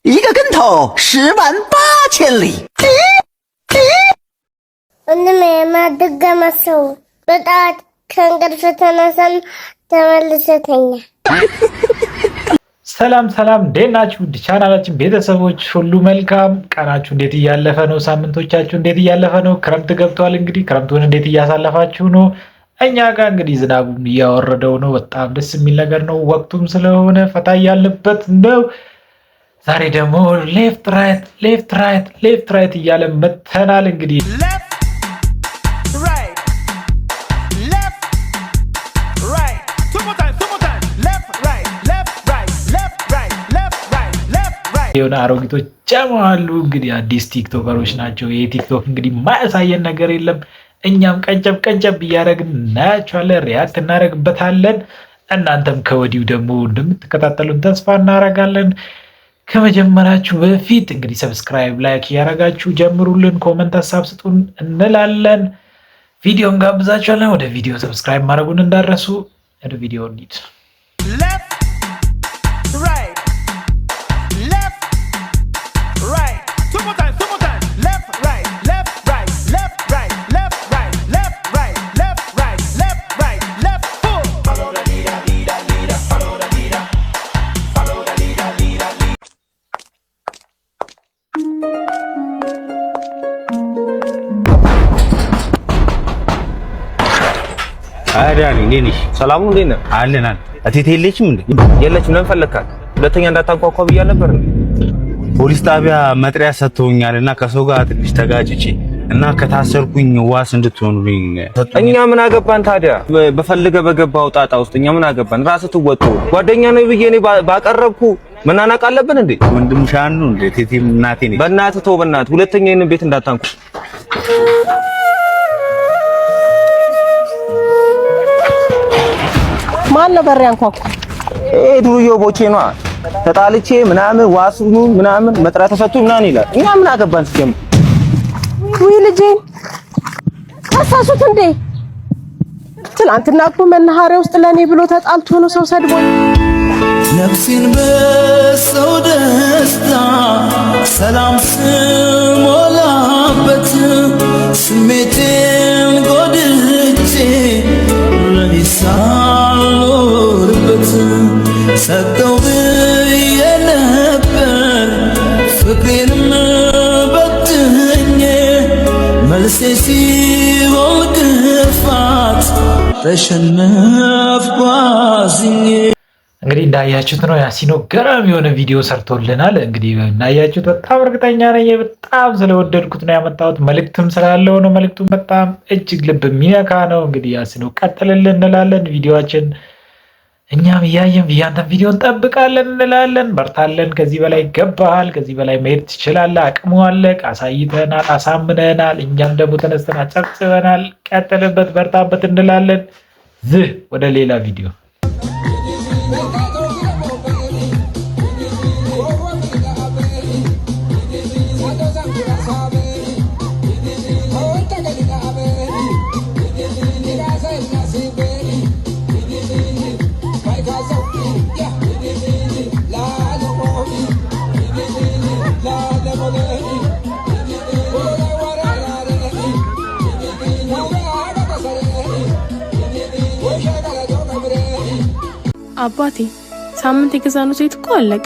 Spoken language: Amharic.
一个跟头10万8千里。 ወንድሜ የማደገመ ሰው በጠዋት ከእንቅልፍ ተነሳን ተመልሰህ ተኛ። ሰላም ሰላም፣ እንዴት ናችሁ? ውድ ቻናላችን ቤተሰቦች ሁሉ መልካም። ቀናችሁ እንዴት እያለፈ ነው? ሳምንቶቻችሁ እንዴት እያለፈ ነው? ክረምት ገብቷል። እንግዲህ ክረምቱን እንዴት እያሳለፋችሁ ነው? እኛ ጋር እንግዲህ ዝናቡም እያወረደው ነው። በጣም ደስ የሚል ነገር ነው። ወቅቱም ስለሆነ ፈታ እያለበት ነው። ዛሬ ደግሞ left right, left right, left right እያለ መተናል። እንግዲህ Left, right, left, right. Two more times, two more times. Left, right, left, right, left, right, left, right, left, right. የሆነ አሮጊቶች ጀማ አሉ። እንግዲህ አዲስ ቲክቶከሮች ናቸው። ይህ ቲክቶክ እንግዲህ ማያሳየን ነገር የለም። እኛም ቀንጨብ ቀንጨብ እያደረግን እናያቸዋለን፣ react እናደርግበታለን። እናንተም ከወዲሁ ደግሞ እንደምትከታተሉን ተስፋ እናደርጋለን። ከመጀመራችሁ በፊት እንግዲህ subscribe፣ like እያደረጋችሁ ጀምሩልን፣ comment ሀሳብ ስጡን እንላለን። ቪዲዮን ጋብዛችኋለን። ወደ ቪዲዮ subscribe ማድረጉን እንዳትረሱ። ወደ ቪዲዮ እንሂድ። Left, right, left, right. Two more times, two more times. Left, right, left, right, left, right, left, right, left, right, left, right, left, right, left. Four. Follow the leader, leader, leader. Follow the leader. Follow the leader, leader, leader. አይ ዳኒ፣ እንዴት ነሽ? ሰላም ነው፣ እንዴት ነህ? አለን አለን። እቴቴ የለችም እንዴ? የለችም። ለምን ፈለግካት? ሁለተኛ እንዳታንኳኳ ብያለሁ ነበር እንዴ? ፖሊስ ጣቢያ መጥሪያ ሰጥተውኛል እና ከሰው ጋር ትንሽ ተጋጭቼ እና ከታሰርኩኝ ዋስ እንድትሆኑልኝ ሰጡኝ። እኛ ምን አገባን ታዲያ? በፈልገ በገባው ጣጣ ውስጥ እኛ ምን አገባን? ራስህ ትወጣው። ጓደኛ ነው ብዬ እኔ ባቀረብኩ መናናቅ አለብን እንዴ? ወንድምሽ አንዱ እንዴ? እቴቴም እናቴ ነች። በእናትህ ተው፣ በእናትህ ሁለተኛ ይሄንን ቤት እንዳታንኳ። ማን ነው በር ያንኳኳ? ይሄ ዱርዬው ቦቼ ነዋ። ተጣልቼ ምናምን ዋስኑ ምናምን መጥሪያ ተሰጥቶኝ ምናምን ይላል። እኛ ምን አገባን ሲጀምር? ውይ ልጄን ከሰሱት እንዴ? ትናንትና እኮ መናኸሪያ ውስጥ ለእኔ ብሎ ተጣልቶ ነው ሰው ሰድቦኝ። ነፍሴን በሰው ደስታ ሰላም ስሞላበት ስሜቴን ጎድቼ ለኔ ሳልኖርበት ሰጠው ብዬ ነበር ፍቅሬንም በትኜ መልሴ ሲሆን ክፋት ተሸነፍኩ አዝኜ። እንግዲህ እንዳያችሁት ነው፣ ያሲኖ ገራሚ የሆነ ቪዲዮ ሰርቶልናል። እንግዲህ እንዳያችሁት በጣም እርግጠኛ ነኝ በጣም ስለወደድኩት ነው ያመጣሁት። መልእክትም ስላለው ነው። መልእክቱም በጣም እጅግ ልብ የሚነካ ነው። እንግዲህ ያሲኖ ቀጥልልን እንላለን። ቪዲዮችን እኛም እያየን ያንተን ቪዲዮ እንጠብቃለን እንላለን። በርታለን። ከዚህ በላይ ይገባሃል። ከዚህ በላይ መሄድ ትችላለህ። አቅሙ አለ። አሳይተናል፣ አሳምነናል። እኛም ደግሞ ተነስተን አጨብጭበናል። ቀጥልበት፣ በርታበት እንላለን። ዝህ ወደ ሌላ ቪዲዮ። አባቴ፣ ሳምንት የገዛነው ዘይት እኮ አለቀ።